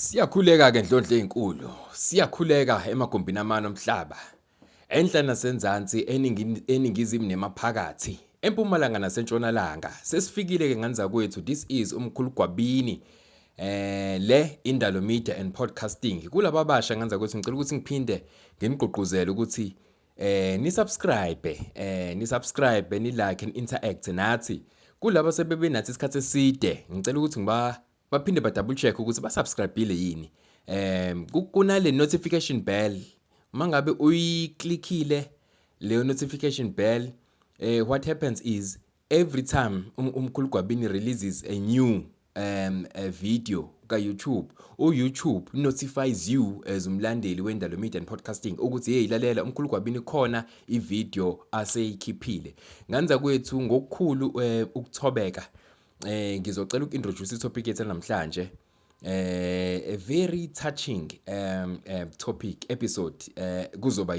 Siyakhuleka-ke Ndlondlo ey'nkulu, siyakhuleka emagumbini amane omhlaba, enhla nasenzansi, eningizimu nemaphakathi, empumalanga nasentshonalanga. Sesifikile-ke ngane zakwethu, this is uMkhulu Gwabini. Le Indalo Media and Podcasting. Kulaba abasha ngane zakwethu ngicela ukuthi ngiphinde nginigqugquzele ukuthi ni subscribe, ni subscribe, ni like and interact nathi. Kulabo sebebe nathi isikhathi eside, ngicela ukuthi ngiba baphinde ba double check ukuthi ba subscribeile yini. Kunale notification bell, mangabe uyiklikhile leyo notification bell, what happens is every time uMkhulu Gwabini releases a new a video ka YouTube, uYouTube notifies you as umlandeli wendalo media and podcasting ukuthi hey, lalela, uMkhulu Gwabini khona ivideo aseyikhiphile. Nganza kwethu ngokukhulu ukuthobeka, ngizocela uku-introduce i-topic yethu namhlanje, a very touching topic episode. Kuzoba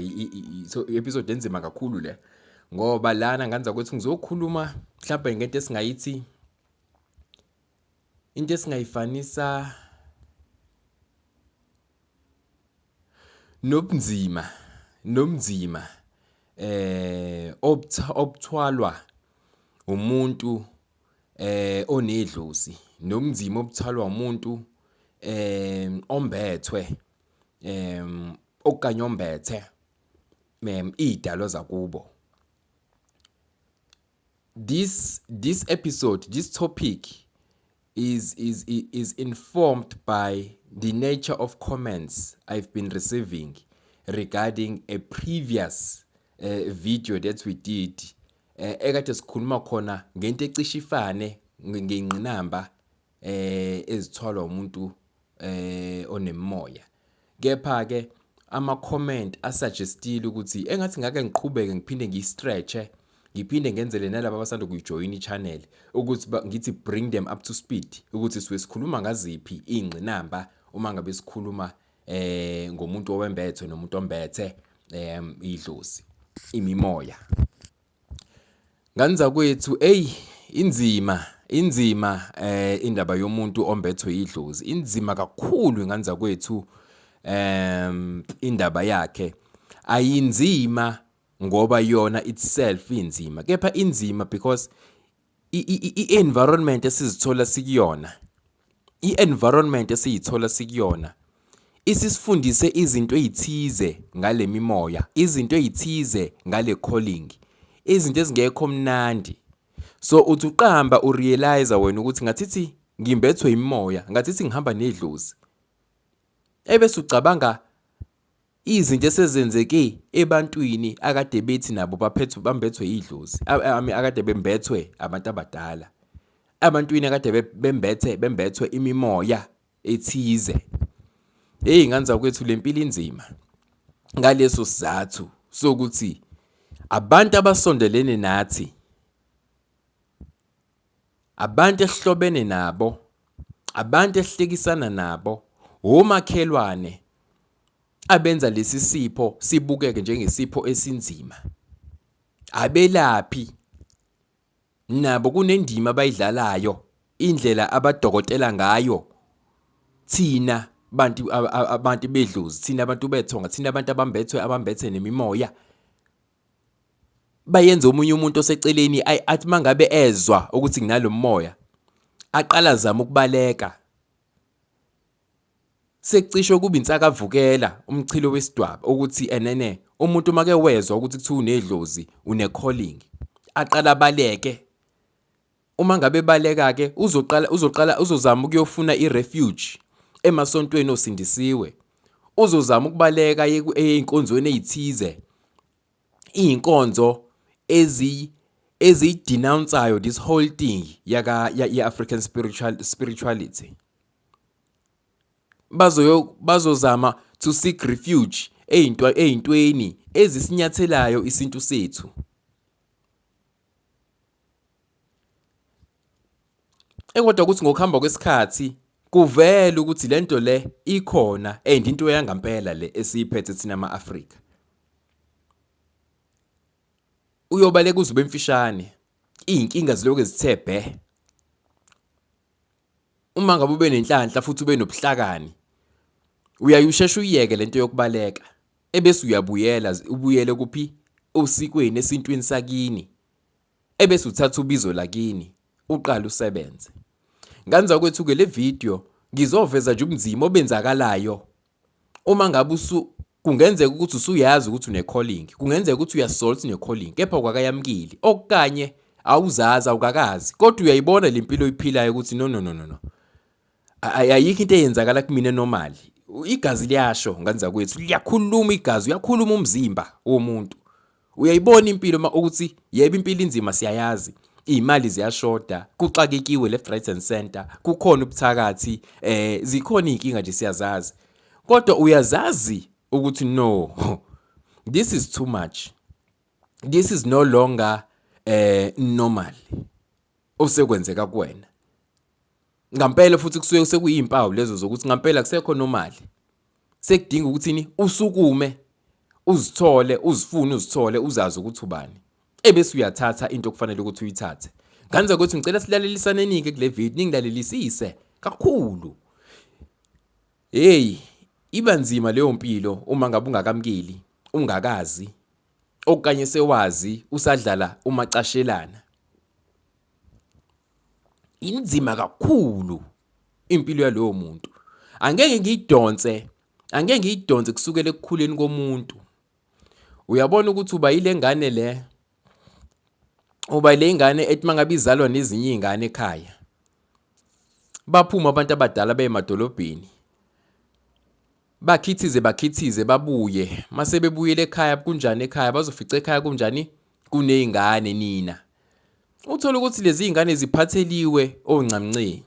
so episode enzima kakhulu le, ngoba lana nganza kwethu ngizokhuluma mhlawumbe ngento esingayithi into esingayifanisa nobunzima obuthwalwa umuntu onedlozi, nobunzima obuthwalwa umuntu ombethwe okanye ombethe iy'dalwa zakubo. This episode, this topic is informed by the nature of comments I've been receiving regarding a previous video that we did, ekade sikhuluma khona ngento ecishe ifane ngengqinamba ezithwalwa umuntu onemimoya. Kepha ke ama comment asuggestile ukuthi engathi ngake ngiqhubeke ngiphinde ngiyistretche, ngiphinde ngenzele nalabo abasanda kuyijoyina i-channel ukuthi ngithi bring them up to speed ukuthi siwe sikhuluma ngaziphi ingqinamba uma ngabe sikhuluma ngomuntu owembethwe nomuntu ombethe idlozi, imimoya. Ngane zakwethu, ey, inzima, inzima indaba yomuntu ombethwe idlozi, inzima kakhulu ngane zakwethu. Indaba yakhe ayinzima ngoba yona itself inzima, kepha inzima because i-environment esizithola sikuyona, i-environment esiyithola sikuyona isisifundise izinto ezithize ngale mimoya, izinto ezithize ngale calling, izinto ezingekho mnandi. So uthi uqamba urealize wena ukuthi ngathithi ngimbethwe imimoya, ngathithi ngihamba nedlozi, ebese ucabanga izinto esezenzeke ebantwini akade bethi nabo baphethwe, bambethwe idlozi, akade bembethwe abantu abadala, abantwini akade bembethwe imimoya ethize. Hey ngane zakwethu, le mpilo inzima ngaleso sizathu sokuthi abantu abasondelene nathi, abantu esihlobene nabo, abantu esihlekisana nabo, omakhelwane abenza lesi sipho sibukeke njengesipho esinzima. Abelaphi nabo kunendima abayidlalayo, indlela abadokotela ngayo thina bantu, abantu bedlozi, thina abantu bethonga, thina abantu abambethwe, abambethe nemimoya. Bayenza omunye umuntu oseceleni athi mangabe ezwa ukuthi nginalomoya aqala azama ukubaleka, sekucishe kuba insakavukela umchilo wesidwaba ukuthi enene umuntu make wezwa ukuthi kuthiwa unedlozi, une calling, aqala abaleke. Uma ngabe baleka ke uzoqala uzozama ukuyofuna irefuge emasontweni osindisiwe, uzozama ukubaleka eyinkonzweni ezithize, izinkonzo eziyidenounceayo this whole thing yaka ye-African spirituality. Bazozama to seek refuge ey'ntweni ezisinyathelayo isintu sethu. Kodwa ukuthi ngokuhamba kwesikhathi kuvele ukuthi lento le ikhona and into yangampela le esiyiphethe thina ama-Afrika. Uyobaleka uze ube mfishane, iy'nkinga zilokhu zithe bhe. Uma ngabe ube nenhlanhla futhi ube nobuhlakani, Uyaye usheshe uyiyeke lento yokubaleka ebese uyabuyela ubuyele kuphi osikweni esintwini sakini ebese uthatha ubizo lakini uqale usebenze. Ngane zakwethu ke le video ngizoveza nje ubunzima obenzakalayo uma ngabe usu kungenzeka ukuthi usuyazi ukuthi une-calling, kungenzeka ukuthi uyazisola ukuthi une-calling kepha awukakayamukeli okanye awuzazi awukakazi kodwa uyayibona le mpilo oyiphilayo ukuthi no no no no no. Ayikho into eyenzakala kumina enormal. Igazi liyasho ngane zakwethu, liyakhuluma igazi, uyakhuluma umzimba womuntu. Uyayibona impilo uma ukuthi yebo impilo inzima siyayazi. Iy'mali ziyashoda, kuxakekiwe left right and center, kukhona ubuthakathi, zikhona iy'nkinga nje siyazazi. Kodwa uyazazi ukuthi no, this is too much. This is no longer normal osekwenzeka kuwena. Ngampela futhi kusuke sekuyimpawu lezo zokuthi ngampela kusekho normal. Sekudinga ukuthini usukume uzithole uzifune uzithole uzazi ukuthi ubani. Ebese uyathatha into okufanele ukuthi uyithathe. Ngane zakwethu ngicela silalelisaneni-ke kule video ningilalelisise kakhulu. Hey, iba nzima leyo mpilo uma ngabe ungakamukeli, ungakazi okanye sewazi usadlala umacashelana. Inzima kakhulu impilo yalowo muntu. Angeke ngiyidonse, angeke ngiyidonse kusukela ekukhuleni komuntu. Uyabona ukuthi uba yile ngane le, uba le ngane ethi mangabe izalwa nezinye iy'ngane ekhaya. Baphume abantu abadala beye emadolobheni. Bakhithize bakhithize babuye. Mase bebuyele ekhaya kunjani ekhaya bazofica ekhaya kunjani kuney'ngane nina. Uthole ukuthi lezi y'ngane ziphatheliwe oncamnce.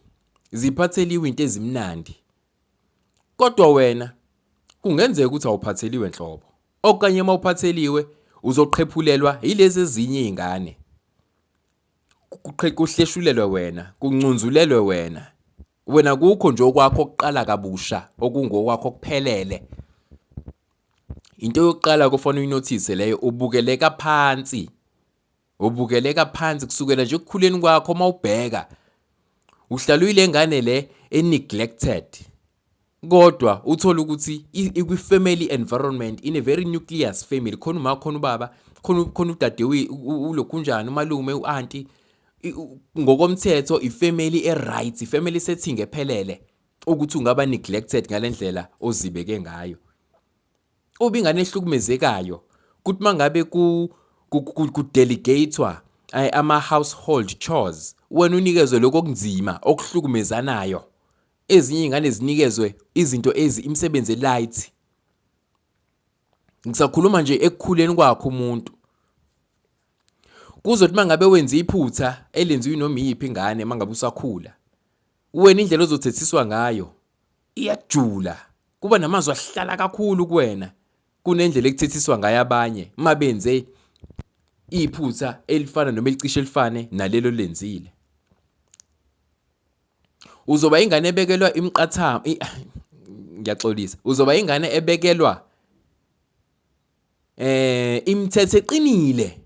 Ziphatheliwe into ezimnandi. Kodwa wena kungenzeka ukuthi awuphatheliwe nhlobo. Okanye uma uphatheliwe uzoqhephulelwa yilezi ezinye iy'ngane. Kuhleshulelwe wena, kunconzulelwe wena. Wena kukho nje okwakho okuqala kabusha okungokwakho okuphelele. Into yokuqala kufanele uyinothise leyo ubukeleka phansi. Ubukeleka phansi kusukela nje ekukhuleni kwakho uma ubheka. Uhlala uyile ngane le e-neglected. Kodwa uthola ukuthi ikwi-family environment in a very nucleus family khona uma khona ubaba khona khona udadewethu ulokhunjani umalume u-anti ngokomthetho ifamily e-right ifamily setting ephelele ukuthi ungaba neglected ngalendlela ozibeke ngayo. Ube ingane ehlukumezekayo kuthi mangabe ku ku-delegatewa ama-household chores wena unikezwe lokho okunzima okuhlukumezanayo. Ezinye iy'ngane zinikezwe izinto ezi imisebenzi e-light. Ngisakhuluma nje ekukhuleni kwakhe umuntu. Kuzothi uma ngabe wenza iphutha elenziwa inoma iyiphi ingane uma ngabe usakhula, wena indlela ozothethiswa ngayo iyajula. Kuba namazwi ahlala kakhulu kuwena kunendlela ekuthethiswa ngayo abanye uma benze iphutha elifana noma elicishe lifane nalelo lenzile. Uzoba ingane ebekelwa imiqathango, ngiyaxolisa, uzoba ingane ebekelwa imithetho eqinile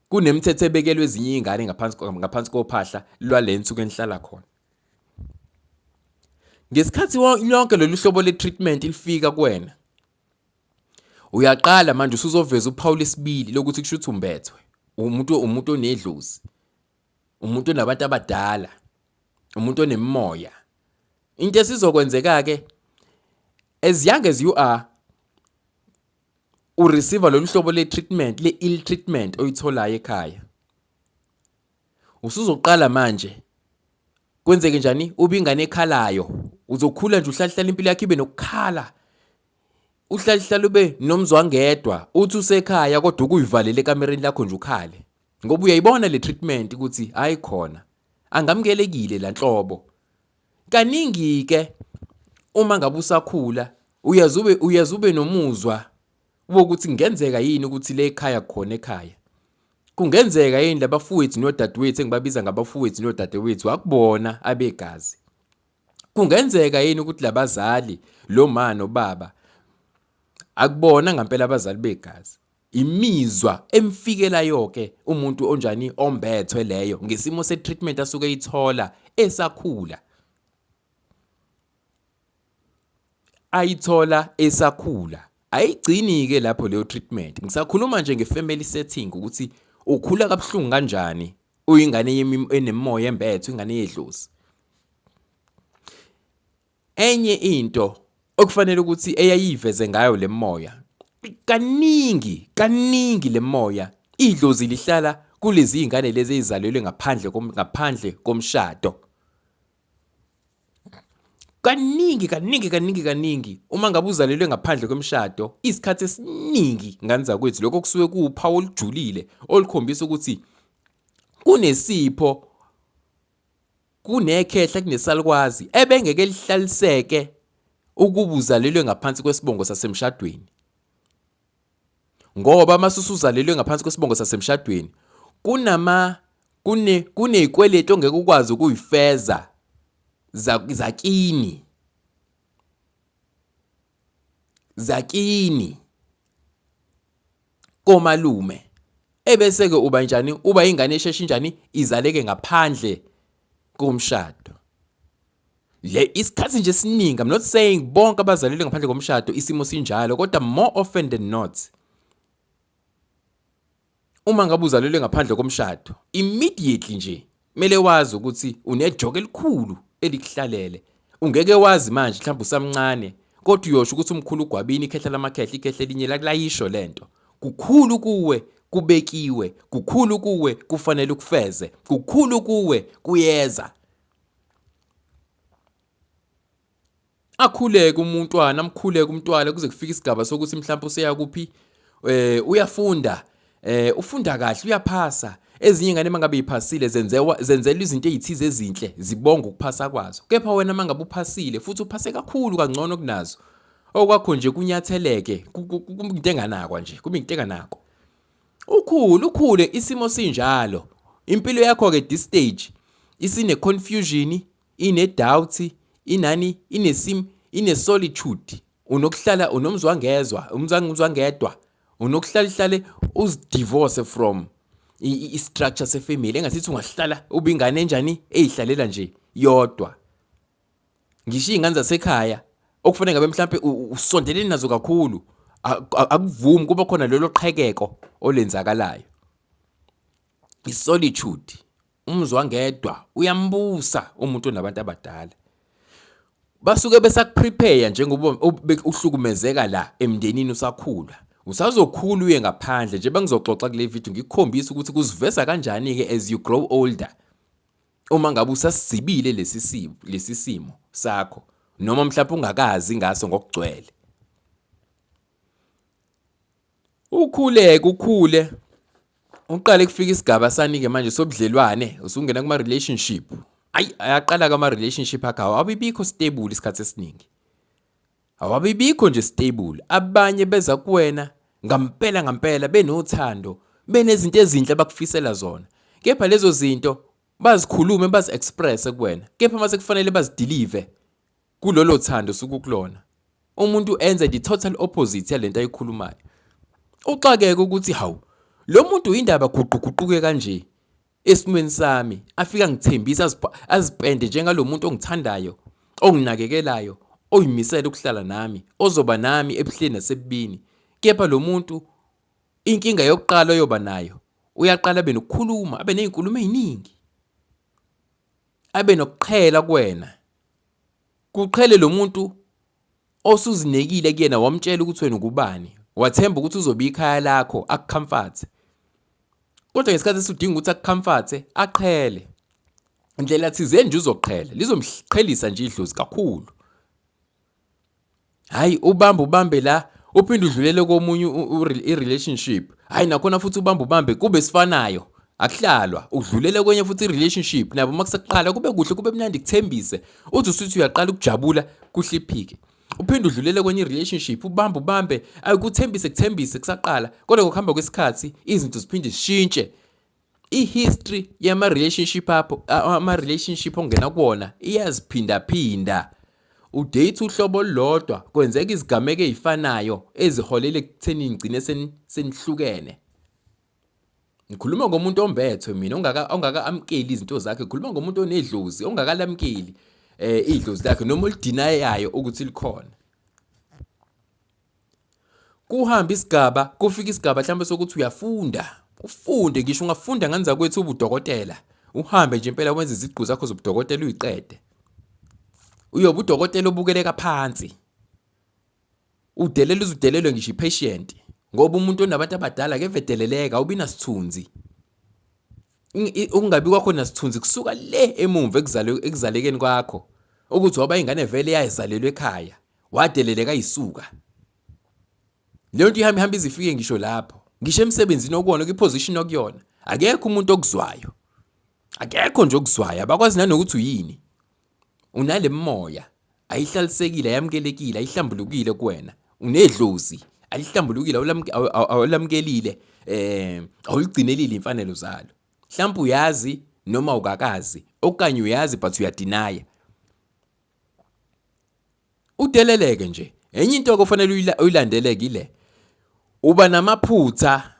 kunemithetho ebekelwe ezinye iy'ngane ngaphansi ngaphansi kophahla lwale nsuku enihlala khona. Ngesikhathi lonke lolu hlobo le-treatment lifika kuwena, uyaqala manje usuzoveza uphawu lesibili lokuthi kusho ukuthi umbethwe umuntu umuntu onedlozi. Umuntu onabantu abadala, umuntu onemimoya. Into esizokwenzeka-ke as young as you are ureceive lolu hlobo le-treatment le-ill treatment oyitholayo ekhaya. Usuzoqala manje kwenzeke njani ube ingane ekhalayo uzokhula nje uhlala hlala impilo yakho ibe nokukhala uhlale hlala ube nomzwangedwa uthi usekhaya kodwa ukuyivalele ekamereni lakho nje ukhale ngoba uyayibona le treatment ukuthi hayi khona angamukelekile la nhlobo. Kaningi ke uma ngabe usakhula uyazube uyazube nomuzwa wokuthi kungenzeka yini ukuthi le ekhaya kukhona ekhaya. Kungenzeka yini labafowethu nodadewethu engibabiza ngabafowethu nodadewethu akubona abegazi. Kungenzeka yini ukuthi labazali lo ma nobaba akubona ngampela abazali begazi. Imizwa emfikelayo-ke umuntu onjani ombethwe leyo ngesimo se-treatment asuke eyithola esakhula. ayithola esakhula. Ayigcini-ke lapho leyo treatment. Ngisakhuluma nje nge-family setting ukuthi ukhula kabuhlungu kanjani uyingane enemimoya embethe, ingane yedlozi. Enye into okufanele ukuthi eyayiveze ngayo le moya, kaningi kaningi le moya idlozi lihlala kulezi zingane lezi ezizalelwe ngaphandle komshado. Kaningi kaningi kaningi kaningi uma ngabe uzalelwe ngaphandle komshado, isikhathi esiningi ngane zakwethu lokho kusuke kuwuphawu olujulile olukhombisa ukuthi kunesipho, kunekhehla, kunesalukwazi ebengeke lihlaliseke ukuba uzalelwe ngaphansi kwesibongo sasemshadweni. Ngoba uma usuzalelwe ngaphansi kwesibongo sasemshadweni, kunama kune kunezikweletu ongeke ukwazi ukuyifeza zakini. Zakini komalume. Ebese-ke uba njani? Uba ingane eshesha injani? Izaleke ngaphandle komshado. Le isikhathi nje esiningi, I'm not saying bonke abazalelwe ngaphandle komshado isimo sinjalo, kodwa more often than not uma ngabe uzalelwe ngaphandle komshado, immediately nje kumele wazi ukuthi unejoka elikhulu elikuhlalele. Ungeke wazi manje, mhlawumbe usamncane, kodwa uyosho ukuthi umkhulu ugwabini, ikhehla lamakhehla, ikhehla elinye lakulayisho lento. Kukhulu kuwe kubekiwe, kukhulu kuwe kufanele ukufeze, kukhulu kuwe kuyeza. Akhuleke umuntwana, amkhuleke umntwana kuze kufike isigaba sokuthi mhlawumbe useya kuphi, uyafunda, ufunda kahle, uyaphasa. Ezinye iy'ngane uma ngabe y'phasile zenzewa zenzelwa izinto ey'thize ezinhle, zibonga ukuphasa kwazo. Kepha wena uma ngabe uphasile futhi uphase kakhulu kangcono kunazo, okwakho nje kunyatheleke kube into enganakwa nje, kube into enganakwa. Ukhule, ukhule isimo sinjalo. Impilo yakho-ke this stage isine-confusion, ine-doubt, inani, inesim, ine-solitude. Unokuhlala unomzwangezwa, umzwangedwa. Unokuhlala uhlale uzidivorce from i-structure sefamily, engasithi ungahlala ube ingane enjani eyihlalela nje yodwa. Ngisho iy'ngane zasekhaya okufanele ngabe mhlampe usondelene nazo kakhulu, akuvumi kuba khona lolo qhekeko olenzakalayo. I-solitude, umzwangedwa uyambusa umuntu onabantu abadala. Basuke besakuprepare njengoba uhlukumezeka la emndenini usakhula. Usazokhula uye ngaphandle nje, bengizoxoxa kule video ngikukhombise ukuthi kuziveza kanjani-ke as you grow older. Uma ngabe usasizibile lesi simo sakho noma mhlawumbe ungakazi ngaso ngokugcwele. Ukhuleke ukhule uqale kufika isigaba sani-ke manje sobudlelwane, usungena kuma-relationship. Ayi, ayaqala-ke ama-relationship akho, awabibikho stable isikhathi esiningi. Awabibikho nje stable. Abanye beza kuwena ngampela ngampela benothando, benezinto ezinhle abakufisela zona. Kepha lezo zinto bazikhulume, bazi-express kuwena. Kepha mase kufanele bazidelive kulolo thando osuke ukulona, umuntu enze the total opposite yalento ayikhulumayo. Uxakeke ukuthi hawu, lo muntu indaba guquguquke kanje esimweni sami, afike angithembise, azipende njengalo muntu ongithandayo, onginakekelayo, oyimisele ukuhlala nami, ozoba nami ebuhleni nasebubini. Kepha lo muntu inkinga yokuqala oyoba nayo, uyaqala abe nokukhuluma, abe ney'nkulumo ey'ningi, abe nokuqhela kuwena. Kuqhele lo muntu osuzinekile kuyena, wamtshela ukuthi wena ungubani, wathemba ukuthi uzobe ikhaya lakho akukhamfathe. Kodwa ngesikhathi esudinga ukuthi akukhamfathe, aqhele. Ndlela thizeni nje uzoqhela, lizomqhelisa nje idlozi kakhulu. Hhayi, ubambe ubambe la, uphinde udlulele komunye i-relationship. Hhayi, nakhona futhi ubambe ubambe kube sifanayo. Akuhlalwa, udlulele kwenye futhi i-relationship, nabo uma kusaqala kube kuhle kube mnandi kuthembise. Uthi usuthi uyaqala ukujabula kuhliphike. Uphinde udlulele kwenye i-relationship, ubambe ubambe, akuthembise kuthembise kusaqala. Kodwa ngokuhamba kwesikhathi izinto ziphinde zishintshe. I-history yama-relationship apho, ama-relationship ongena kuwona iyaziphindaphinda. Udate uhlobo olulodwa, kwenzeka izigameko ey'fanayo eziholela ekutheni nigcine senihlukene. Ngikhuluma ngomuntu ombethwe mina ongaka-amukeli izinto zakhe, ngikhuluma ngomuntu onedlozi ongakalamukeli idlozi lakhe noma olidinayayo ukuthi likhona. Kuhambe isigaba, kufika isigaba mhlawumbe sokuthi uyafunda, ufunde ngisho ungafunda ngane zakwethu ubudokotela, uhambe nje impela wenze iziqu zakho zobudokotela uyiqede. Uyobe udokotela obukeleka phansi. Udelela uzudelelwe ngisho i-patient ngoba umuntu onabantu abadala akeve edeleleka, awubi nasithunzi. Ukungabi kwakho nasithunzi kusuka le emumva ekuzalekeni kwakho ukuthi waba ingane vele eyayizalelwe ekhaya wadeleleka yisuka. Leyo nto ihamba ihamba izifike ngisho lapho, ngisho emsebenzini okuwona, kwi-position okuyona, akekho umuntu okuzwayo, akekho nje okuzwayo, abakwazi nanokuthi uyini. Unale moya ayihlalisekile, ayamukelekile, ayihlambulukile kuwena, unedlozi alihlambulukile, awulamukelile, awuligcinelile imfanelo zalo. Mhlawumbe uyazi noma ukakazi, okanye uyazi but uyadinaya. Udeleleke nje. Enye into okufanele uyilandeleke ile. Uba namaphutha,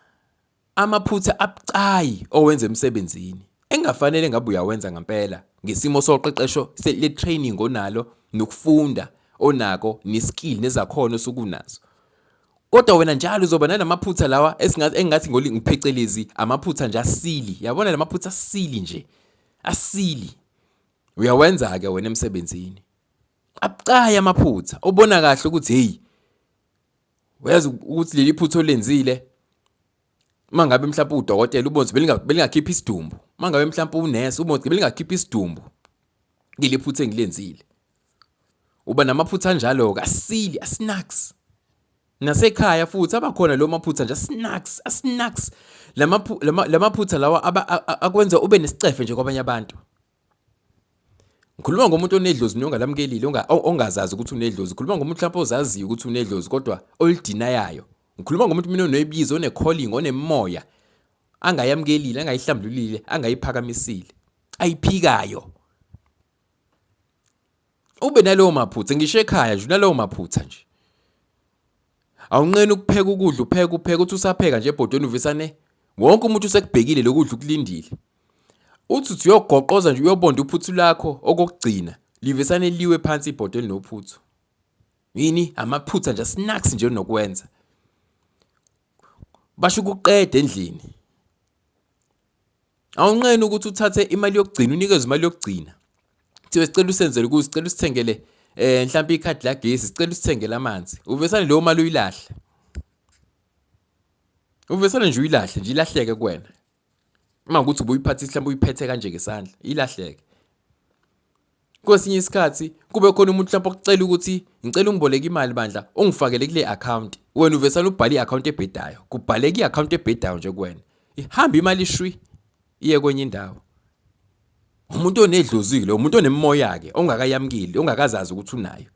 amaphutha abucayi owenza emsebenzini engafanele ngabe uyawenza ngempela ngesimo soqeqesho le training onalo nokufunda onako neskill nezakhono osukunazo. Kodwa wena njalo uzoba nalamaphutha lawa esingathi engathi ngiphecelezi amaphutha nje asili. Yabona lamaphutha asili nje. Asili. Uyawenza ke wena emsebenzini. Abucayi amaphutha ubona kahle ukuthi hey uyazi ukuthi leli phutha olenzile uma ngabe mhlawumbe udokotela ubona ukuthi belingakhipha isidumbu, uma ngabe mhlawumbe unesi ubona ukuthi belingakhipha isidumbu kuleli phutha engilenzile. Uba namaphutha anjalo-ke asili asinaks. Nasekhaya futhi abakhona lo maphutha nje asinaks asinaks lamaphutha lawa akwenza ube nesicefe nje kwabanye abantu. Ngikhuluma ngomuntu onedlozi nongalamukelile, ongazazi ukuthi unedlozi. Ngikhuluma ngomuntu mhlawumbe ozaziyo ukuthi unedlozi kodwa olidinayayo. Ngikhuluma ngomuntu mina onebizo, one-calling, onemoya angayamukelile, angayihlambululile, angayiphakamisile, ayiphikayo. Ube nalowo maphutha ngisho ekhaya nje unalowo maphutha nje. Awunqeni ukupheka ukudla upheka upheka uthi usapheka nje ebhodweni uvesane wonke umuntu usekubhekile lokudla ukulindile. Uthi uthi uyogoqoza nje uyobonda uphuthu lakho okokugcina livesane liwe phansi ibhodo elinophuthu. Yini amaphutha nje snacks nje onokwenza. Basho ukuqeda endlini. Awunqeni ukuthi uthathe imali yokugcina unikeze imali yokugcina. Kuthiwe sicela usenzele ukuthi sicela usithengele mhlawumbe ikhadi lagesi, sicela usithengele amanzi. Uvesane leyo mali uyilahle. Uvesane nje uyilahle nje ilahleke kuwena. Uma ukuthi ubuyiphathisa mhlawumbe uyiphethe kanje ngesandla, ilahleke. Kwesinye isikhathi kube khona umuntu mhlawumbe okucela ukuthi ngicela ungiboleke imali bandla ungifakele kule account. Wena uvesane ubhale i-account ebhedayo. Kubhaleka i-account ebhedayo nje kuwena. Ihamba imali ishwi iye kwenye indawo. Umuntu onedlozi lo, umuntu onemimoya ke ongakayamukeli, ongakazazi ukuthi unayo.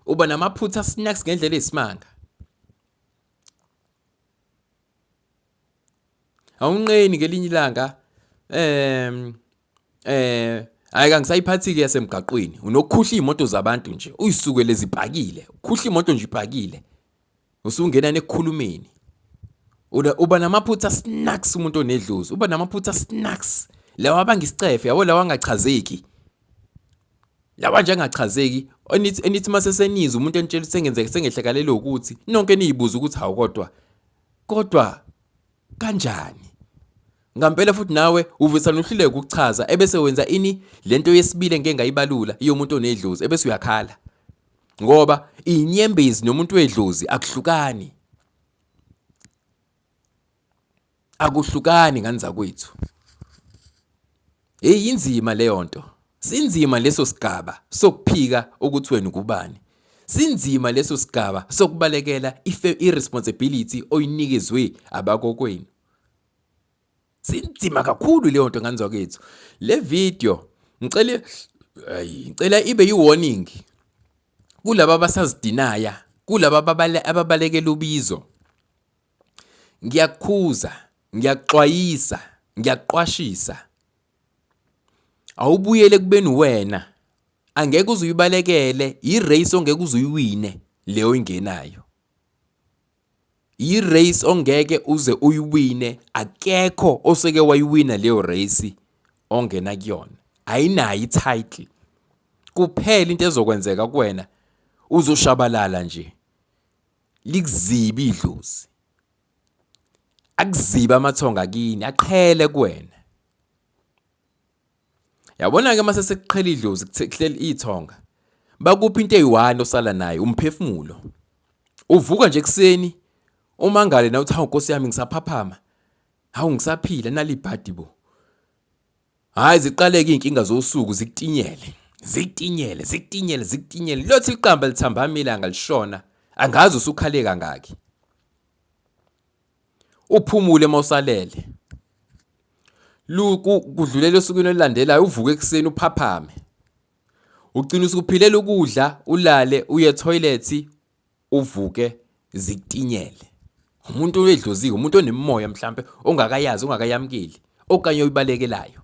Uba namaphutha snacks ngendlela eyisimanga. Awunqeni ngelinye ilanga hayi kangisayiphathi ke yasemgaqweni unokukhuhla iy'moto zabantu nje uyisukele zibhakile ukhuhla imoto nje ibhakile usungena nekukhulumeni uba namaphutha snacks umuntu onedlozi uba namaphutha snacks lawa abangisicefe yabo lawa angachazeki lawa nje angachazeki enithi enithi mase senizwa umuntu enitshela sengenzeke sengehlakalelwe ukuthi nonke niyibuza ukuthi hawu kodwa kodwa kanjani ngampela futhi nawe uvesana uhluleke ukuchaza ebese wenza ini lento yesibili engeke ngayibalula iyomuntu onedlozi ebese uyakhala ngoba inyembezi nomuntu wedlozi akuhlukani akuhlukani ngani zakwethu. Hey inzima leyo nto. Sinzima leso sigaba sokuphika ukuthi wena ukubani. Sinzima leso sigaba sokubalekela i-responsibility oyinikezwe abakokwenu. Sinzima kakhulu leyo nto ngani zakwethu. Le video ngicela ayi ngicela ibe yi-warning kulaba abasazidinaya, kulaba ababalekela ubizo. Ngiyakukhuza, ngiyakuxwayisa, ngiyakuqwashisa. Awubuyele ekubeni uwena. Angeke uze uyibalekele, i-race ongeke uze uyiwine le oyingenayo. I-race ongeke uze uyiwine, akekho oseke wayiwina leyo race ongena kuyona. Ayinayo i-title. Kuphela into ezokwenzeka kuwena uzoshabalala nje. Likuzibe idlozi. Akuzibe amathonga kini, aqhele kuwena. Yabona-ke uma sesekuqhela idlozi kuhleli ithonga, bakuphi into eyi-one osala nayo, umphefumulo. Uvuka nje ekuseni umangale nawe uthi hawu Nkosi yami ngisaphaphama, hawu ngisaphila nali ibhadi bo. Hhayi ziqaleke iy'nkinga zosuku zikutinyele, zikutinyele, zikutinyele, zikutinyele. Liyothi liqamba lithambama ilanga lishona, angazi usukhale kangaki. Uphumule uma usalele. Kudlulela osukwini olulandelayo uvuke ekuseni uphaphame. Ugcina usuphilela ukudla, ulale, uye ethoyilethi, uvuke zikutinyele. Umuntu oyedloziwe, umuntu onemimoya mhlampe ongakayazi, ongakayamukeli okanye oyibalekelayo.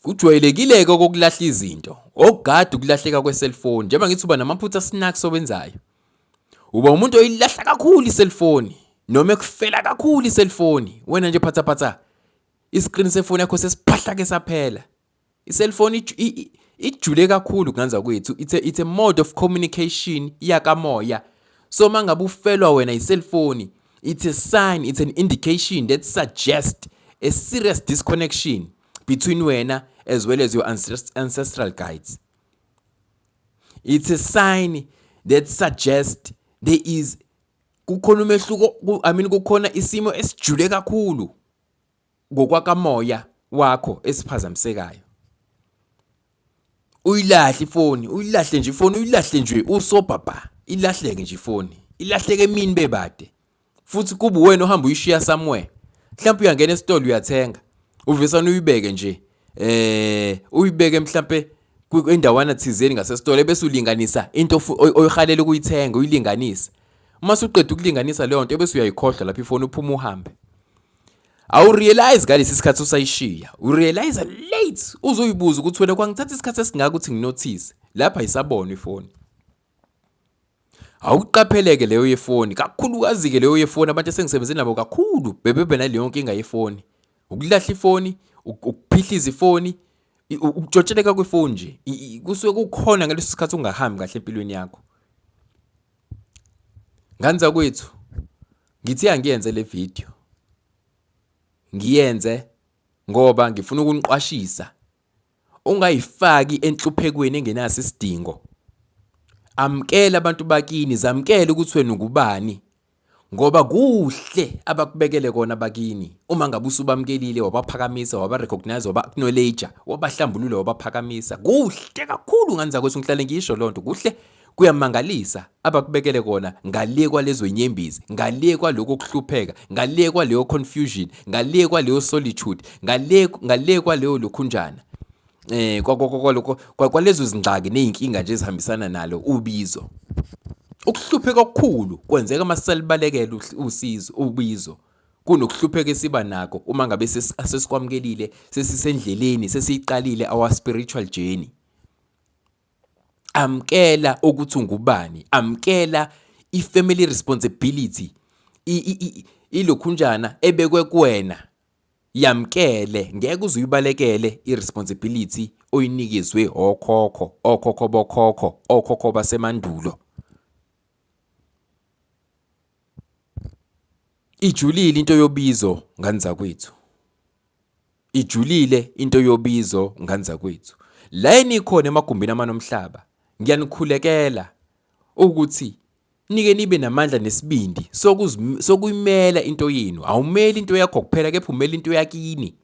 Kujwayelekile-ke okokulahla izinto, okugada ukulahleka kwe-cellphone. Njengoba ngithi uba namaphutha snacks owenzayo. Uba umuntu oyilahla kakhulu i-cellphone noma ekufela kakhulu i-cellphone. Wena nje phatha phatha i-screen sefoni yakho sesiphahlake saphela. I-cellphone ijule kakhulu kunganza kwethu. It's a mode of communication yakamoya. So mangabe ufelwa wena i-cellphone, it's a sign, it's an indication that suggests a serious disconnection between wena as well as your ancestral guides. It's a sign that suggests there is kukhona umehluko, I mean kukhona isimo esijule kakhulu ngokwakamoya wakho esiphazamisekayo. Uyilahle ifoni, uyilahle nje ifoni, uyilahle nje usobhabha, ilahleke nje ifoni, ilahleke emini bebade. Futhi kube uwena ohamba uyishiya somewhere. Mhlawumbe uyangena esitolo uyathenga, uvesane uyibeke nje uyibeke mhlampe endawana thizeni ngasesitolo ebese ulinganisa into oyihalela ukuyithenga uyilinganise. Uma usuqeda ukulinganisa leyo nto ebese uyayikhohlwa lapho ifoni uphuma uhambe. Awurealize ngalesi sikhathi usayishiya, urealize late uzoyibuza ukuthi wena kwangithatha isikhathi esingaka ukuthi nginothise, lapha ayisabonwa ifoni. Awuqapheleke leyo yefoni, kakhulukazi-ke leyo yefoni abantu esengisebenze nabo kakhulu bebebe naleyo nkinga yefoni. Ukulahla ifoni, ukuphihliza ifoni, ukutshontsheleka kwefoni nje, kusuke kukhona ngaleso sikhathi ungahambi kahle empilweni yakho. Ngane zakwethu, ngithe angiyenze le video. Ngiyenze ngoba ngifuna ukuniqwashisa. Ungayifaki enhluphekweni engenaso isidingo. Amukela abantu bakini, zamukele ukuthi wena ungubani. Ngoba kuhle abakubekele kona bakini. Uma ngabe usubamukelile, wabaphakamisa, waba-recognise, waba-acknowledge, wabahlambulula, wabaphakamisa. Kuhle kakhulu ngane zakwethu, ngihlale ngisho loo nto. Kuhle kuyamangalisa abakubekele kona ngale kwalezo nyembezi, ngale kwaloko kuhlupheka, ngale kwaleyo confusion, ngale kwaleyo solitude, ngale kwaleyo lokhunjana. Kwalezo zingxaki nezinkinga nje ezihambisana nalo ubizo. Ukuhlupheka okukhulu kwenzeka uma sisalibalekela usizo, ubizo, kunokuhlupheka esiba nako uma ngabe sesikwamukelile, sesisendleleni, sesiyiqalile our spiritual journey. Amkela ukuthi ungubani, amkela i-family responsibility, ilokhunjana ebekwe kuwena. Yamkele, ngeke uze uyibalekele i-responsibility oyinikezwe okhokho, okhokho bokhokho, okhokho basemandulo. Ijulile into yobizo ngane zakwethu. Ijulile into yobizo ngane zakwethu. La enikhona emagumbini amane omhlaba, ngiyanikhulekela ukuthi nike nibe namandla nesibindi sokuyimela into yenu. Awumeli into yakho kuphela kepha umela into yakini.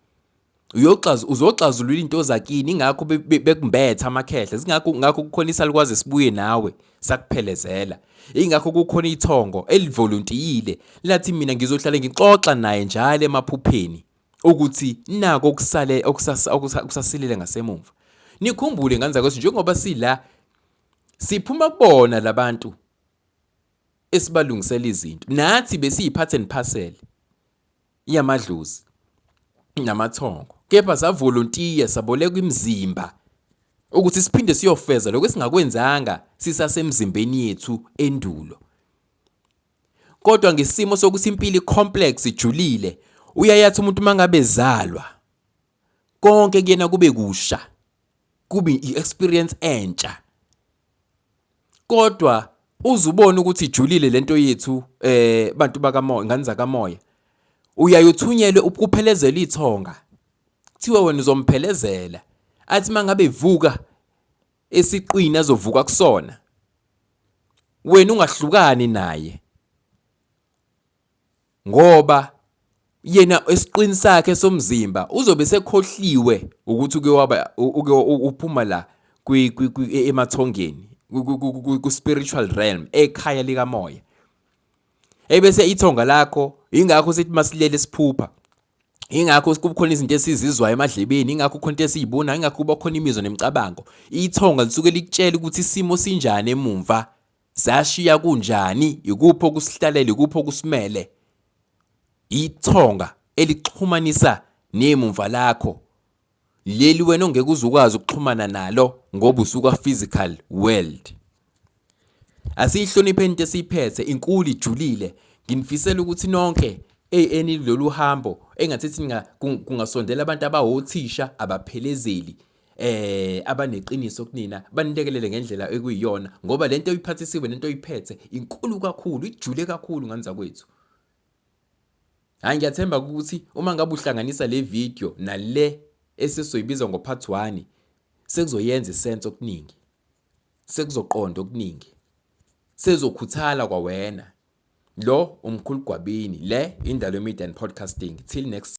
Uzoxazulula into zakini, ingakho bekumbetha amakhehla, zingakho ngakho kukhona isalukwazi sibuye nawe sakuphelezela. Ingakho kukhona ithongo elivolontiyile lathi mina ngizohlale ngixoxa naye njalo emaphupheni ukuthi nako okusale okusasilele ngasemumva. Nikhumbule ngane zakwethu, njengoba sila siphuma kubona labantu esibalungisela izinto, nathi besiyi-part and parcel yamadlozi namathongo, kepha savolontiya sabolekwa imizimba ukuthi siphinde siyofeza lokho esingakwenzanga sisasemzimbeni yethu endulo. Kodwa ngesimo sokuthi impilo i-complex ijulile, uyayathi umuntu uma ngabe ezalwa konke kuyena kube kusha, kube i-experience entsha. Kodwa uzubona ukuthi ijulile lento yethu bantu bakamoya, ngane zakamoya. Uyaye uthunyelwe ukuphelezela ithonga. Kuthiwa wena uzomphelezela. Athi mangabe evuka esiqwini azovuka kusona. Wena ungahlukani naye. Ngoba yena esiqwini sakhe somzimba uzobe sekhohliwe ukuthi uke waba uke uphuma la emathongeni ku spiritual realm ekhaya likamoya. Ebese ithonga lakho ingakho sithi masilele siphupha. Ingakho kukhona izinto esizizwayo emadlebeni, ingakho kukhona into esiyibonayo, ingakho kuba khona imizwa nemicabango. Ithonga lisuke likutshela ukuthi isimo sinjani emumva, sashiya kunjani, ikuphi okusihlalele, ikuphi okusimele. Ithonga elixhumanisa nemumva lakho leli wena ongeke uze ukwazi ukuxhumana nalo ngoba usuka physical world. Asiyihlonipheni into esiyiphethe, inkulu ijulile. Nginifisela ukuthi nonke enilolu hambo engathi kungasondela abantu abawothisha abaphelezeli abaneqiniso kunina banilekelele ngendlela ekuyiyona ngoba lento oyiphathisiwe nento oyiphethe inkulu kakhulu ijule kakhulu ngane zakwethu. Hayi ngiyathemba ukuthi uma ngabe uhlanganisa le video nale esizoyibiza ngo part 1 sekuzoyenza isense okuningi. Sekuzoqonda okuningi. Sezokhuthala kwawena. Lo umkhulu Gwabini, le Indalo Media and Podcasting. Till next.